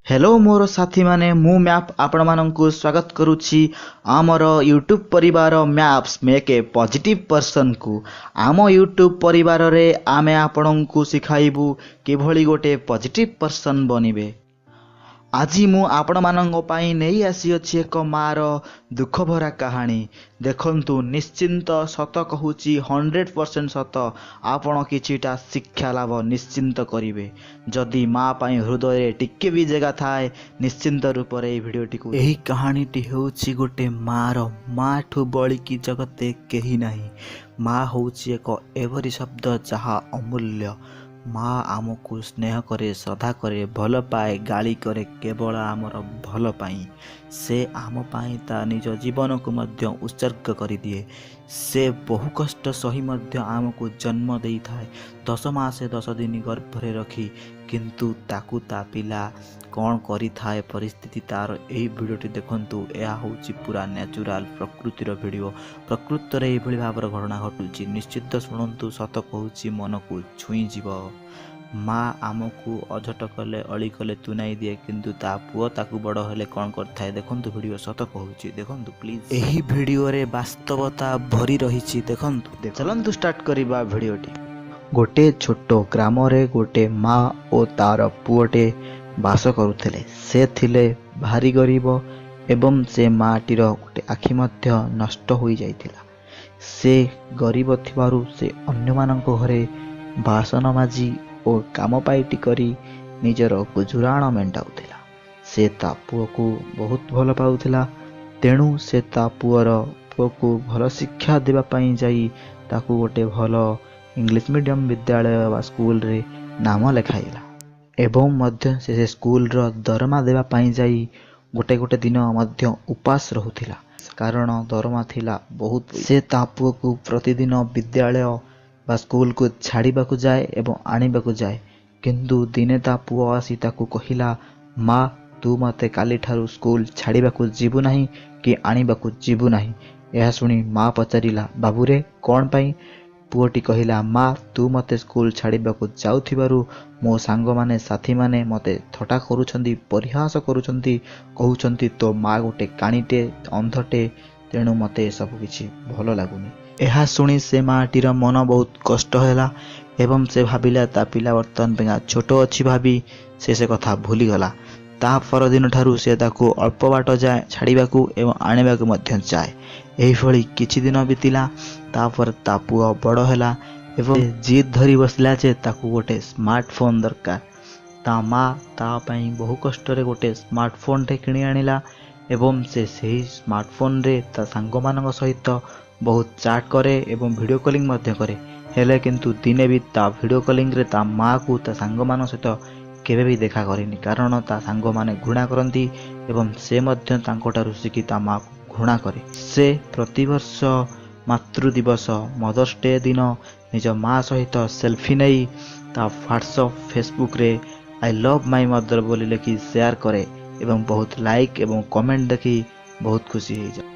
Hello ମୋର ସାଥୀମାନେ, ମୁଁ ମ୍ୟାପ୍ ଆପଣମାନଙ୍କୁ ସ୍ୱାଗତ କରୁଛି ଆମର ୟୁଟ୍ୟୁବ୍ ପରିବାର ମ୍ୟାପ୍ସ ମେକ୍ ଏ ପଜିଟିଭ୍ ପର୍ସନ୍କୁ। ଆମ ୟୁଟ୍ୟୁବ୍ ପରିବାରରେ ଆମେ ଆପଣଙ୍କୁ ଶିଖାଇବୁ କିଭଳି ଗୋଟେ ପଜିଟିଭ୍ ପର୍ସନ୍ ବନିବେ। ଆଜି ମୁଁ ଆପଣମାନଙ୍କ ପାଇଁ ନେଇ ଆସିଅଛି ଏକ ମାଆର ଦୁଃଖଭରା କାହାଣୀ। ଦେଖନ୍ତୁ, ନିଶ୍ଚିନ୍ତ ସତ କହୁଛି, 100% ସତ, ଆପଣ କିଛିଟା ଶିକ୍ଷା ଲାଭ ନିଶ୍ଚିନ୍ତ କରିବେ। ଯଦି ମା ପାଇଁ ହୃଦୟରେ ଟିକେ ବି ଜାଗା ଥାଏ, ନିଶ୍ଚିନ୍ତ ରୂପରେ ଏଇ ଭିଡ଼ିଓଟିକୁ। ଏହି କାହାଣୀଟି ହେଉଛି ଗୋଟେ ମାଆର। ମାଆଠୁ ବଳିକି ଜଗତେ କେହି ନାହିଁ। ମା ହେଉଛି ଏକ ଏଭଳି ଶବ୍ଦ ଯାହା ଅମୂଲ୍ୟ। ମା ଆମକୁ ସ୍ନେହ କରେ, ଶ୍ରଦ୍ଧା କରେ, ଭଲ ପାଏ, ଗାଳି କରେ, କେବଳ ଆମର ଭଲ ପାଇଁ। ସେ ଆମ ପାଇଁ ତା ନିଜ ଜୀବନକୁ ମଧ୍ୟ ଉତ୍ସର୍ଗ କରିଦିଏ। ସେ ବହୁ କଷ୍ଟ ସହି ମଧ୍ୟ ଆମକୁ ଜନ୍ମ ଦେଇଥାଏ, 10 ମାସ 10 ଦିନ ଗର୍ଭରେ ରଖି। କିନ୍ତୁ ତାକୁ ତା ପିଲା କ'ଣ କରିଥାଏ ପରିସ୍ଥିତି ତାର, ଏହି ଭିଡ଼ିଓଟି ଦେଖନ୍ତୁ। ଏହା ହେଉଛି ପୁରା ନ୍ୟାଚୁରାଲ୍ ପ୍ରକୃତିର ଭିଡ଼ିଓ। ପ୍ରକୃତରେ ଏଇଭଳି ଭାବରେ ଘଟଣା ଘଟୁଛି। ନିଶ୍ଚିତ ଶୁଣନ୍ତୁ, ସତ କହୁଛି, ମନକୁ ଛୁଇଁଯିବ। ମା ଆମକୁ ଅଝଟ କଲେ, ଅଳି କଲେ ତୁନାଇ ଦିଏ, କିନ୍ତୁ ତା ପୁଅ ତାକୁ ବଡ଼ ହେଲେ କ'ଣ କରିଥାଏ, ଦେଖନ୍ତୁ ଭିଡ଼ିଓ। ସତ କହୁଛି, ଦେଖନ୍ତୁ ପ୍ଲିଜ୍। ଏହି ଭିଡ଼ିଓରେ ବାସ୍ତବତା ଭରି ରହିଛି, ଦେଖନ୍ତୁ। ଚାଲନ୍ତୁ ଷ୍ଟାର୍ଟ କରିବା ଭିଡ଼ିଓଟି। ଗୋଟେ ଛୋଟ ଗ୍ରାମରେ ଗୋଟେ ମା ଓ ତାର ପୁଅଟେ ବାସ କରୁଥିଲେ। ସେ ଥିଲେ ଭାରି ଗରିବ ଏବଂ ସେ ମାଟିର ଗୋଟେ ଆଖି ମଧ୍ୟ ନଷ୍ଟ ହୋଇଯାଇଥିଲା। ସେ ଗରିବ ଥିବାରୁ ସେ ଅନ୍ୟମାନଙ୍କ ଘରେ ବାସନ ମାଜି ଓ କାମ ପାଇଟି କରି ନିଜର ଗୁଜୁରାଣ ମେଣ୍ଟାଉଥିଲା। ସେ ତା ପୁଅକୁ ବହୁତ ଭଲ ପାଉଥିଲା, ତେଣୁ ସେ ତା ପୁଅକୁ ଭଲ ଶିକ୍ଷା ଦେବା ପାଇଁ ଯାଇ ତାକୁ ଗୋଟେ ଭଲ ଇଂଲିଶ ମିଡ଼ିୟମ ବିଦ୍ୟାଳୟ ବା ସ୍କୁଲରେ ନାମ ଲେଖାଇଲା ଏବଂ ମଧ୍ୟ ସେ ସ୍କୁଲର ଦରମା ଦେବା ପାଇଁ ଯାଇ ଗୋଟେ ଗୋଟେ ଦିନ ମଧ୍ୟ ଉପାସ ରହୁଥିଲା, କାରଣ ଦରମା ଥିଲା ବହୁତ। ସେ ତା ପୁଅକୁ ପ୍ରତିଦିନ ବିଦ୍ୟାଳୟ ବା ସ୍କୁଲକୁ ଛାଡ଼ିବାକୁ ଯାଏ ଏବଂ ଆଣିବାକୁ ଯାଏ। କିନ୍ତୁ ଦିନେ ତା ପୁଅ ଆସି ତାକୁ କହିଲା, ମା, ତୁ ମୋତେ କାଲିଠାରୁ ସ୍କୁଲ ଛାଡ଼ିବାକୁ ଯିବୁ ନାହିଁ କି ଆଣିବାକୁ ଯିବୁ ନାହିଁ। ଏହା ଶୁଣି ମା ପଚାରିଲା, ବାବୁରେ, କ'ଣ ପାଇଁ? ପୁଅଟି କହିଲା, ମା, ତୁ ମୋତେ ସ୍କୁଲ ଛାଡ଼ିବାକୁ ଯାଉଥିବାରୁ ମୋ ସାଙ୍ଗମାନେ, ସାଥୀମାନେ ମୋତେ ଥଟ୍ଟା କରୁଛନ୍ତି, ପରିହାସ କରୁଛନ୍ତି, କହୁଛନ୍ତି ତୋ ମା ଗୋଟେ କାଣିଟେ, ଅନ୍ଧଟେ, ତେଣୁ ମୋତେ ଏସବୁ କିଛି ଭଲ ଲାଗୁନି। ଏହା ଶୁଣି ସେ ମାଆଟିର ମନ ବହୁତ କଷ୍ଟ ହେଲା ଏବଂ ସେ ଭାବିଲା ତା ପିଲା ବର୍ତ୍ତମାନ ପାଇଁକା ଛୋଟ ଅଛି ଭାବି ସେ ସେ କଥା ଭୁଲିଗଲା। ତା ପରଦିନ ଠାରୁ ସେ ତାକୁ ଅଳ୍ପ ବାଟ ଯାଏ ଛାଡ଼ିବାକୁ ଏବଂ ଆଣିବାକୁ ମଧ୍ୟ ଯାଏ। ଏହିଭଳି କିଛି ଦିନ ବିତିଲା। ତାପରେ ତା ପୁଅ ବଡ଼ ହେଲା ଏବଂ ଜିଦ୍ ଧରି ବସିଲା ଯେ ତାକୁ ଗୋଟେ ସ୍ମାର୍ଟଫୋନ୍ ଦରକାର। ତା ମା ତା ପାଇଁ ବହୁ କଷ୍ଟରେ ଗୋଟେ ସ୍ମାର୍ଟଫୋନ୍ଟେ କିଣି ଆଣିଲା ଏବଂ ସେ ସେହି ସ୍ମାର୍ଟଫୋନ୍ରେ ତା ସାଙ୍ଗମାନଙ୍କ ସହିତ ବହୁତ ଚାଟ୍ କରେ ଏବଂ ଭିଡ଼ିଓ କଲିଂ ମଧ୍ୟ କରେ। ହେଲେ କିନ୍ତୁ ଦିନେ ବି ତା ଭିଡ଼ିଓ କଲିଂରେ ତା ମାଆକୁ ତା ସାଙ୍ଗମାନଙ୍କ ସହିତ କେବେ ବି ଦେଖା କରିନି, କାରଣ ତା ସାଙ୍ଗମାନେ ଘୃଣା କରନ୍ତି ଏବଂ ସେ ମଧ୍ୟ ତାଙ୍କଠାରୁ ଶିଖି ତା ମାଆକୁ ଘୃଣା କରେ। ସେ ପ୍ରତିବର୍ଷ ମାତୃ ଦିବସ, ମଦର୍ସ ଡେ ଦିନ ନିଜ ମା ସହିତ ସେଲ୍ଫି ନେଇ ତା ହ୍ୱାଟ୍ସଅପ୍, ଫେସବୁକ୍ରେ I love my ମଦର ବୋଲି ଲେଖି ସେୟାର କରେ ଏବଂ ବହୁତ ଲାଇକ୍ ଏବଂ କମେଣ୍ଟ ଦେଖି ବହୁତ ଖୁସି ହେଇଯାଏ।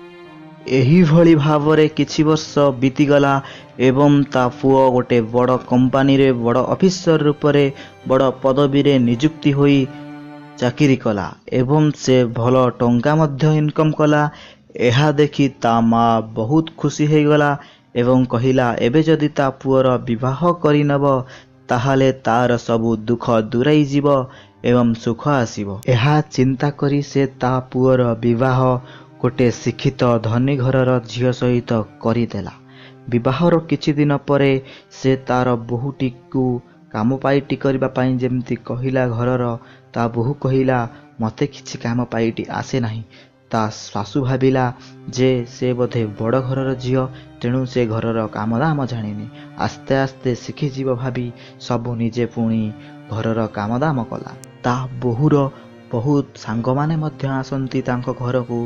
ଏହିଭଳି ଭାବରେ କିଛି ବର୍ଷ ବିତିଗଲା ଏବଂ ତା ପୁଅ ଗୋଟେ ବଡ଼ କମ୍ପାନୀରେ ବଡ଼ ଅଫିସର ରୂପରେ ବଡ଼ ପଦବୀରେ ନିଯୁକ୍ତି ହୋଇ ଚାକିରି କଲା ଏବଂ ସେ ଭଲ ଟଙ୍କା ମଧ୍ୟ ଇନକମ୍ କଲା। ଏହା ଦେଖି ତା ମା ବହୁତ ଖୁସି ହେଇଗଲା ଏବଂ କହିଲା ଏବେ ଯଦି ତା ପୁଅର ବିବାହ କରିନେବ ତାହେଲେ ତାର ସବୁ ଦୁଃଖ ଦୂରେଇ ଯିବ ଏବଂ ସୁଖ ଆସିବ। ଏହା ଚିନ୍ତା କରି ସେ ତା ପୁଅର ବିବାହ ଗୋଟେ ଶିକ୍ଷିତ ଧନୀ ଘରର ଝିଅ ସହିତ କରିଦେଲା। ବିବାହର କିଛି ଦିନ ପରେ ସେ ତାର ବୋହୂଟିକୁ କାମ ପାଇଟି କରିବା ପାଇଁ ଯେମିତି କହିଲା ଘରର, ତା ବୋହୂ କହିଲା ମୋତେ କିଛି କାମ ପାଇଟି ଆସେ ନାହିଁ। ତା ଶାଶୁ ଭାବିଲା ଯେ ସେ ବୋଧେ ବଡ଼ ଘରର ଝିଅ, ତେଣୁ ସେ ଘରର କାମଦାମ ଜାଣିନି, ଆସ୍ତେ ଆସ୍ତେ ଶିଖିଯିବ ଭାବି ସବୁ ନିଜେ ପୁଣି ଘରର କାମଦାମ କଲା। ତା ବୋହୂର ବହୁତ ସାଙ୍ଗମାନେ ମଧ୍ୟ ଆସନ୍ତି ତାଙ୍କ ଘରକୁ,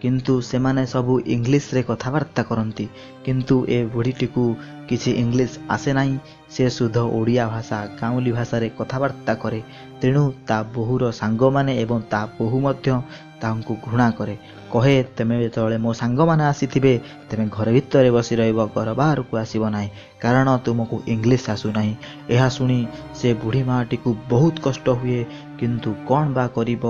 କିନ୍ତୁ ସେମାନେ ସବୁ ଇଂଲିଶରେ କଥାବାର୍ତ୍ତା କରନ୍ତି। କିନ୍ତୁ ଏ ବୁଢ଼ୀଟିକୁ କିଛି ଇଂଲିଶ ଆସେ ନାହିଁ, ସେ ଶୁଦ୍ଧ ଓଡ଼ିଆ ଭାଷା, ଗାଉଁଲି ଭାଷାରେ କଥାବାର୍ତ୍ତା କରେ। ତେଣୁ ତା ବୋହୂର ସାଙ୍ଗମାନେ ଏବଂ ତା ବୋହୂ ମଧ୍ୟ ତାଙ୍କୁ ଘୃଣା କରେ। କହେ, ତୁମେ ଯେତେବେଳେ ମୋ ସାଙ୍ଗମାନେ ଆସିଥିବେ ତୁମେ ଘର ଭିତରେ ବସି ରହିବ, ଘର ବାହାରକୁ ଆସିବ ନାହିଁ, କାରଣ ତୁମକୁ ଇଂଲିଶ ଆସୁନାହିଁ। ଏହା ଶୁଣି ସେ ବୁଢ଼ୀ ମାଆଟିକୁ ବହୁତ କଷ୍ଟ ହୁଏ, କିନ୍ତୁ କ'ଣ ବା କରିବ,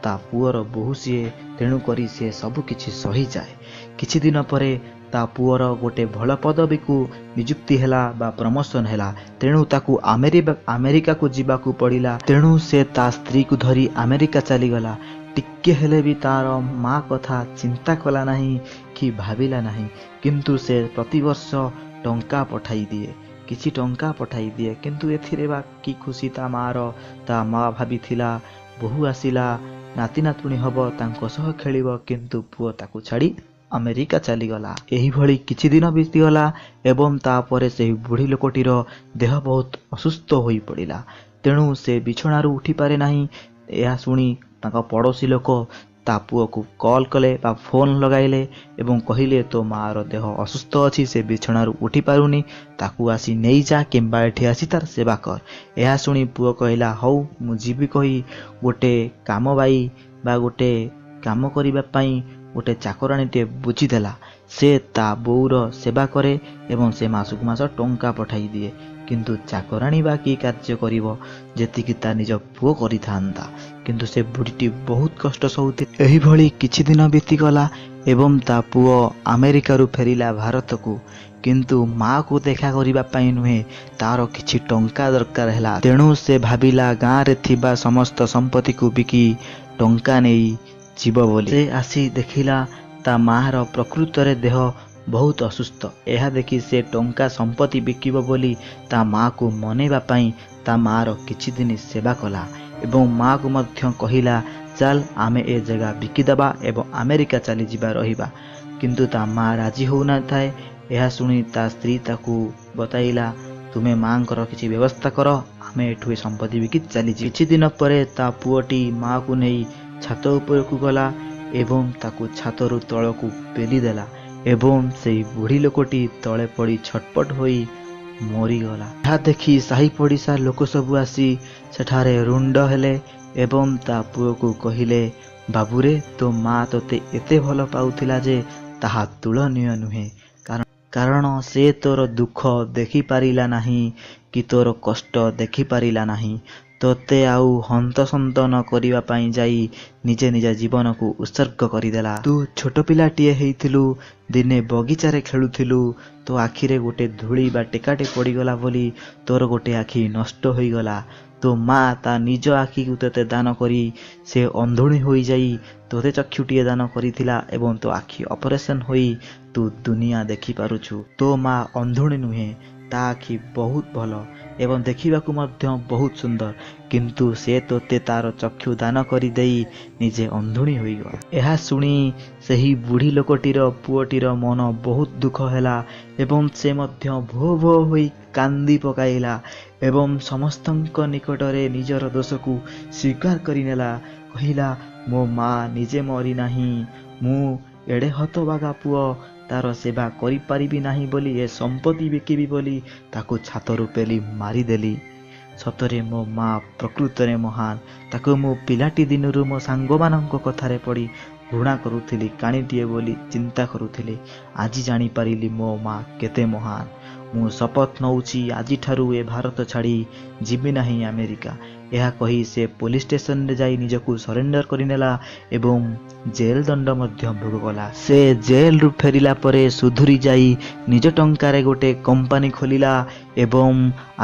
ତା ପୁଅର ବୋହୂ ସିଏ, ତେଣୁକରି ସେ ସବୁକିଛି ସହିଯାଏ। କିଛି ଦିନ ପରେ ତା ପୁଅର ଗୋଟେ ଭଲ ପଦବୀକୁ ନିଯୁକ୍ତି ହେଲା ବା ପ୍ରମୋସନ୍ ହେଲା, ତେଣୁ ତାକୁ ଆମେରିକାକୁ ଯିବାକୁ ପଡ଼ିଲା। ତେଣୁ ସେ ତା ସ୍ତ୍ରୀକୁ ଧରି ଆମେରିକା ଚାଲିଗଲା। ଟିକେ ହେଲେ ବି ତାର ମା କଥା ଚିନ୍ତା କଲା ନାହିଁ କି ଭାବିଲା ନାହିଁ, କିନ୍ତୁ ସେ ପ୍ରତିବର୍ଷ ଟଙ୍କା ପଠାଇ ଦିଏ, କିଛି ଟଙ୍କା ପଠାଇ ଦିଏ। କିନ୍ତୁ ଏଥିରେ ବା କି ଖୁସି ତା ମାଆର। ତା ମା ଭାବିଥିଲା ବୋହୂ ଆସିଲା, ନାତି ନାତୁଣୀ ହବ, ତାଙ୍କ ସହ ଖେଳିବ, କିନ୍ତୁ ପୁଅ ତାକୁ ଛାଡ଼ି ଆମେରିକା ଚାଲିଗଲା। ଏହିଭଳି କିଛି ଦିନ ବିତିଗଲା ଏବଂ ତାପରେ ସେହି ବୁଢ଼ୀ ଲୋକଟିର ଦେହ ବହୁତ ଅସୁସ୍ଥ ହୋଇପଡ଼ିଲା, ତେଣୁ ସେ ବିଛଣାରୁ ଉଠିପାରେ ନାହିଁ। ଏହା ଶୁଣି ତାଙ୍କ ପଡ଼ୋଶୀ ଲୋକ ତା ପୁଅକୁ କଲ୍ କଲେ ବା ଫୋନ୍ ଲଗାଇଲେ ଏବଂ କହିଲେ, ତୋ ମାଆର ଦେହ ଅସୁସ୍ଥ ଅଛି, ସେ ବିଛଣାରୁ ଉଠିପାରୁନି, ତାକୁ ଆସି ନେଇଯା କିମ୍ବା ଏଠି ଆସି ତାର ସେବା କର। ଏହା ଶୁଣି ପୁଅ କହିଲା, ହଉ ମୁଁ ଯିବି କହି ଗୋଟେ କାମ ବାଇ ବା ଗୋଟେ କାମ କରିବା ପାଇଁ ଗୋଟେ ଚାକରାଣୀଟିଏ ବୁଝିଦେଲା। ସେ ତା ବୋଉର ସେବା କରେ ଏବଂ ସେ ମାସକୁ ମାସ ଟଙ୍କା ପଠାଇ ଦିଏ। କିନ୍ତୁ ଚାକରାଣୀ ବା କି କାର୍ଯ୍ୟ କରିବ, ଯେତିକି ତା ନିଜ ପୁଅ କରିଥାନ୍ତା। କିନ୍ତୁ ସେ ବୁଢ଼ୀଟି ବହୁତ କଷ୍ଟ ସହୁଥିଲା। ଏହିଭଳି କିଛି ଦିନ ବିତିଗଲା ଏବଂ ତା ପୁଅ ଆମେରିକାରୁ ଫେରିଲା ଭାରତକୁ, କିନ୍ତୁ ମାଆକୁ ଦେଖା କରିବା ପାଇଁ ନୁହେଁ, ତାର କିଛି ଟଙ୍କା ଦରକାର ହେଲା। ତେଣୁ ସେ ଭାବିଲା ଗାଁରେ ଥିବା ସମସ୍ତ ସମ୍ପତ୍ତିକୁ ବିକି ଟଙ୍କା ନେଇ ଯିବ ବୋଲି। ସେ ଆସି ଦେଖିଲା ତା ମାଆର ପ୍ରକୃତରେ ଦେହ ବହୁତ ଅସୁସ୍ଥ। ଏହା ଦେଖି ସେ ଟଙ୍କା ସମ୍ପତ୍ତି ବିକିବ ବୋଲି ତା ମାଆକୁ ମନେଇବା ପାଇଁ ତା ମାଆର କିଛି ଦିନ ସେବା କଲା ଏବଂ ମାଆକୁ ମଧ୍ୟ କହିଲା, ଚାଲ ଆମେ ଏ ଜାଗା ବିକିଦେବା ଏବଂ ଆମେରିକା ଚାଲିଯିବା ରହିବା। କିନ୍ତୁ ତା ମାଆ ରାଜି ହେଉନଥାଏ। ଏହା ଶୁଣି ତା ସ୍ତ୍ରୀ ତାକୁ ବତାଇଲା, ତୁମେ ମାଆଙ୍କର କିଛି ବ୍ୟବସ୍ଥା କର, ଆମେ ଏଠୁ ଏ ସମ୍ପତ୍ତି ବିକି ଚାଲିଯିବା। କିଛି ଦିନ ପରେ ତା ପୁଅଟି ମାଆକୁ ନେଇ ଛାତ ଉପରକୁ ଗଲା ଏବଂ ତାକୁ ଛାତରୁ ତଳକୁ ପେଲିଦେଲା ଏବଂ ସେଇ ବୁଢ଼ୀ ଲୋକଟି ତଳେ ପଡ଼ି ଛଟପଟ ହୋଇ ମରିଗଲା। ଏହା ଦେଖି ସାହି ପଡ଼ିଶା ଲୋକ ସବୁ ଆସି ସେଠାରେ ରୁଣ୍ଡ ହେଲେ ଏବଂ ତା ପୁଅକୁ କହିଲେ, ବାବୁରେ, ତୋ ମା ତୋତେ ଏତେ ଭଲ ପାଉଥିଲା ଯେ ତାହା ତୁଳନୀୟ ନୁହେଁ, କାରଣ ସେ ତୋର ଦୁଃଖ ଦେଖିପାରିଲା ନାହିଁ କି ତୋର କଷ୍ଟ ଦେଖିପାରିଲା ନାହିଁ। ତୋତେ ଆଉ ହନ୍ତସନ୍ତ ନ କରିବା ପାଇଁ ଯାଇ ନିଜେ ନିଜ ଜୀବନକୁ ଉତ୍ସର୍ଗ କରିଦେଲା। ତୁ ଛୋଟ ପିଲାଟିଏ ହେଇଥିଲୁ, ଦିନେ ବଗିଚାରେ ଖେଳୁଥିଲୁ, ତୋ ଆଖିରେ ଗୋଟେ ଧୂଳି ବା ଟେକାଟେ ପଡ଼ିଗଲା ବୋଲି ତୋର ଗୋଟେ ଆଖି ନଷ୍ଟ ହୋଇଗଲା। ତୋ ମା ତା ନିଜ ଆଖିକୁ ତୋତେ ଦାନ କରି ସେ ଅନ୍ଧୁଣୀ ହୋଇଯାଇ ତୋତେ ଚକ୍ଷୁଟିଏ ଦାନ କରିଥିଲା ଏବଂ ତୋ ଆଖି ଅପରେସନ୍ ହୋଇ ତୁ ଦୁନିଆ ଦେଖିପାରୁଛୁ। ତୋ ମା ଅନ୍ଧୁଣୀ ନୁହେଁ, ତା ଆଖି ବହୁତ ଭଲ ଏବଂ ଦେଖିବାକୁ ମଧ୍ୟ ବହୁତ ସୁନ୍ଦର, କିନ୍ତୁ ସେ ତୋତେ ତାର ଚକ୍ଷୁ ଦାନ କରିଦେଇ ନିଜେ ଅନ୍ଧୁଣୀ ହୋଇଗଲା। ଏହା ଶୁଣି ସେହି ବୁଢ଼ୀ ଲୋକଟିର ପୁଅଟିର ମନ ବହୁତ ଦୁଃଖ ହେଲା ଏବଂ ସେ ମଧ୍ୟ ଭୋ ଭୋ ହୋଇ କାନ୍ଦି ପକାଇଲା ଏବଂ ସମସ୍ତଙ୍କ ନିକଟରେ ନିଜର ଦୋଷକୁ ସ୍ୱୀକାର କରିନେଲା। କହିଲା, ମୋ ମା ନିଜେ ମରିନାହିଁ, ମୁଁ ଏଡ଼େ ହତଭାଗା ପୁଅ ତାର ସେବା କରିପାରିବି ନାହିଁ ବୋଲି ଏ ସମ୍ପତ୍ତି ବିକିବି ବୋଲି ତାକୁ ଛାତରୁ ପେଲି ମାରିଦେଲି। ସତରେ ମୋ ମା ପ୍ରକୃତରେ ମହାନ। ତାକୁ ମୁଁ ପିଲାଟି ଦିନରୁ ମୋ ସାଙ୍ଗମାନଙ୍କ କଥାରେ ପଡ଼ି ଘୃଣା କରୁଥିଲି, କାଣିଟିଏ ବୋଲି ଚିନ୍ତା କରୁଥିଲି। ଆଜି ଜାଣିପାରିଲି ମୋ ମା କେତେ ମହାନ। ମୁଁ ଶପଥ ନଉଛି ଆଜିଠାରୁ ଏ ଭାରତ ଛାଡ଼ି ଯିବି ନାହିଁ ଆମେରିକା। ଏହା କହି ସେ ପୋଲିସ ଷ୍ଟେସନରେ ଯାଇ ନିଜକୁ ସରେଣ୍ଡର କରିନେଲା ଏବଂ ଜେଲ ଦଣ୍ଡ ମଧ୍ୟ ଭୋଗ କଲା। ସେ ଜେଲରୁ ଫେରିଲା ପରେ ସୁଧୁରି ଯାଇ ନିଜ ଟଙ୍କାରେ ଗୋଟେ କମ୍ପାନୀ ଖୋଲିଲା ଏବଂ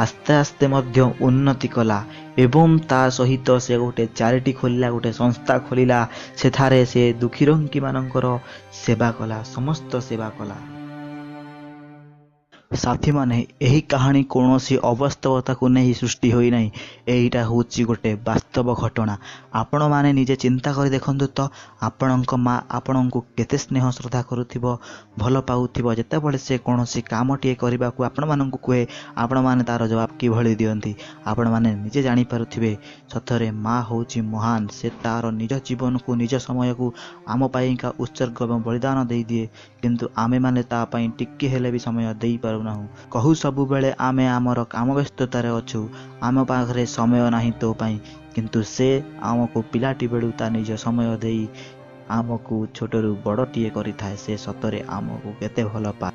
ଆସ୍ତେ ଆସ୍ତେ ମଧ୍ୟ ଉନ୍ନତି କଲା ଏବଂ ତା ସହିତ ସେ ଗୋଟେ ଚାରିଟି ଖୋଲିଲା, ଗୋଟେ ସଂସ୍ଥା ଖୋଲିଲା। ସେଠାରେ ସେ ଦୁଃଖୀରଙ୍କୀମାନଙ୍କର ସେବା କଲା, ସମସ୍ତ ସେବା କଲା। ସାଥୀମାନେ, ଏହି କାହାଣୀ କୌଣସି ଅବାସ୍ତବତାକୁ ନେଇ ସୃଷ୍ଟି ହୋଇନାହିଁ। ଏଇଟା ହେଉଛି ଗୋଟେ ବାସ୍ତବ ଘଟଣା। ଆପଣମାନେ ନିଜେ ଚିନ୍ତା କରି ଦେଖନ୍ତୁ ତ, ଆପଣଙ୍କ ମା ଆପଣଙ୍କୁ କେତେ ସ୍ନେହ ଶ୍ରଦ୍ଧା କରୁଥିବ, ଭଲ ପାଉଥିବ। ଯେତେବେଳେ ସେ କୌଣସି କାମଟିଏ କରିବାକୁ ଆପଣମାନଙ୍କୁ କୁହେ, ଆପଣମାନେ ତା'ର ଜବାବ କିଭଳି ଦିଅନ୍ତି ଆପଣମାନେ ନିଜେ ଜାଣିପାରୁଥିବେ। ସତରେ ମା ହେଉଛି ମହାନ। ସେ ତା'ର ନିଜ ଜୀବନକୁ, ନିଜ ସମୟକୁ ଆମ ପାଇଁକା ଉତ୍ସର୍ଗ ଏବଂ ବଳିଦାନ ଦେଇଦିଏ, କିନ୍ତୁ ଆମେମାନେ ତା ପାଇଁ ଟିକେ ହେଲେ ବି ସମୟ ଦେଇପାରୁନାହୁଁ। କହୁ ସବୁବେଳେ ଆମେ ଆମର କାମ ବ୍ୟସ୍ତତାରେ ଅଛୁ, ଆମ ପାଖରେ ସମୟ ନାହିଁ ତୋ ପାଇଁ, କିନ୍ତୁ ସେ ଆମକୁ ପିଲାଟି ବେଳୁ ତା ନିଜ ସମୟ ଦେଇ ଆମକୁ ଛୋଟରୁ ବଡ଼ଟିଏ କରିଥାଏ, ସେ ସତରେ ଆମକୁ କେତେ ଭଲ ପାଏ।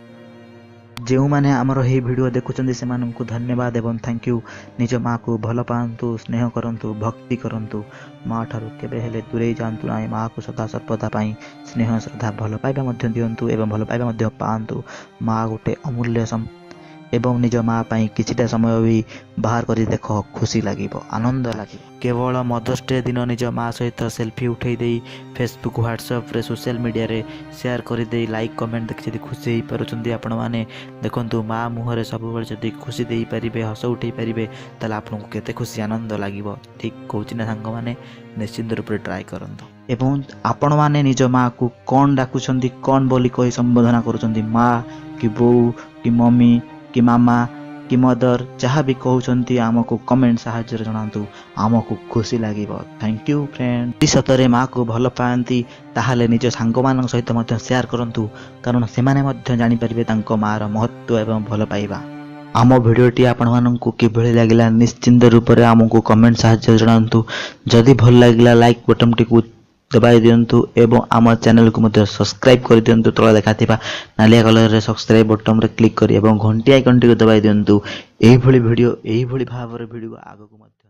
ଯେଉଁମାନେ ଆମର ଏହି ଭିଡ଼ିଓ ଦେଖୁଛନ୍ତି ସେମାନଙ୍କୁ ଧନ୍ୟବାଦ ଏବଂ thank you. ନିଜ ମାଆକୁ ଭଲ ପାଆନ୍ତୁ, ସ୍ନେହ କରନ୍ତୁ, ଭକ୍ତି କରନ୍ତୁ। ମା ଠାରୁ କେବେ ହେଲେ ଦୂରେଇ ଯାଆନ୍ତୁ ନାହିଁ। ମାଆକୁ ସଦା ସର୍ବଦା ପାଇଁ ସ୍ନେହ, ଶ୍ରଦ୍ଧା, ଭଲ ପାଇବା ମଧ୍ୟ ଦିଅନ୍ତୁ ଏବଂ ଭଲ ପାଇବା ମଧ୍ୟ ପାଆନ୍ତୁ। ମା ଗୋଟେ ଅମୂଲ୍ୟ ଏବଂ ନିଜ ମା ପାଇଁ କିଛିଟା ସମୟ ବି ବାହାର କରି ଦେଖ, ଖୁସି ଲାଗିବ, ଆନନ୍ଦ ଲାଗିବ। କେବଳ ମଦର୍ସ ଡେ ଦିନ ନିଜ ମା ସହିତ ସେଲ୍ଫି ଉଠାଇ ଦେଇ ଫେସବୁକ୍, ହ୍ୱାଟ୍ସଆପ୍ରେ, ସୋସିଆଲ ମିଡ଼ିଆରେ ସେୟାର କରିଦେଇ ଲାଇକ୍ କମେଣ୍ଟ ଦେଖି ଯଦି ଖୁସି ହେଇପାରୁଛନ୍ତି ଆପଣମାନେ, ଦେଖନ୍ତୁ ମା ମୁହଁରେ ସବୁବେଳେ ଯଦି ଖୁସି ଦେଇପାରିବେ, ହସ ଉଠାଇ ପାରିବେ, ତାହେଲେ ଆପଣଙ୍କୁ କେତେ ଖୁସି ଆନନ୍ଦ ଲାଗିବ। ଠିକ୍ କହୁଛି ନା ସାଙ୍ଗମାନେ? ନିଶ୍ଚିନ୍ତ ରୂପରେ ଟ୍ରାଏ କରନ୍ତୁ। ଏବଂ ଆପଣମାନେ ନିଜ ମାଆକୁ କ'ଣ ଡାକୁଛନ୍ତି, କ'ଣ ବୋଲି କହି ସମ୍ବୋଧନା କରୁଛନ୍ତି? ମା କି ବୋଉ କି ମମି କି ମାମା କି ମଦର, ଯାହା ବି କହୁଛନ୍ତି ଆମକୁ କମେଣ୍ଟ ସାହାଯ୍ୟରେ ଜଣାନ୍ତୁ, ଆମକୁ ଖୁସି ଲାଗିବ। Thank you friend. ଯଦି ସତରେ ମାଆକୁ ଭଲ ପାଆନ୍ତି ତାହେଲେ ନିଜ ସାଙ୍ଗମାନଙ୍କ ସହିତ ମଧ୍ୟ ସେୟାର କରନ୍ତୁ, କାରଣ ସେମାନେ ମଧ୍ୟ ଜାଣିପାରିବେ ତାଙ୍କ ମାଆର ମହତ୍ତ୍ୱ ଏବଂ ଭଲ ପାଇବା। ଆମ ଭିଡ଼ିଓଟି ଆପଣମାନଙ୍କୁ କିଭଳି ଲାଗିଲା ନିଶ୍ଚିନ୍ତ ରୂପରେ ଆମକୁ କମେଣ୍ଟ ସାହାଯ୍ୟରେ ଜଣାନ୍ତୁ। ଯଦି ଭଲ ଲାଗିଲା ଲାଇକ୍ ବଟନ୍ଟିକୁ ଦବାଇ ଦିଅନ୍ତୁ ଏବଂ ଆମ ଚ୍ୟାନେଲକୁ ମଧ୍ୟ ସବସ୍କ୍ରାଇବ୍ କରିଦିଅନ୍ତୁ ତଳେ ଲେଖାଥିବା ନାଲିଆ କଲରରେ ସବସ୍କ୍ରାଇବ୍ ବଟନ୍ରେ କ୍ଲିକ୍ କରି ଏବଂ ଘଣ୍ଟି ଆଇକନ୍ଟିକୁ ଦବାଇ ଦିଅନ୍ତୁ। ଏଇଭଳି ଭିଡ଼ିଓ, ଏଇଭଳି ଭାବରେ ଭିଡ଼ିଓ ଆଗକୁ ମଧ୍ୟ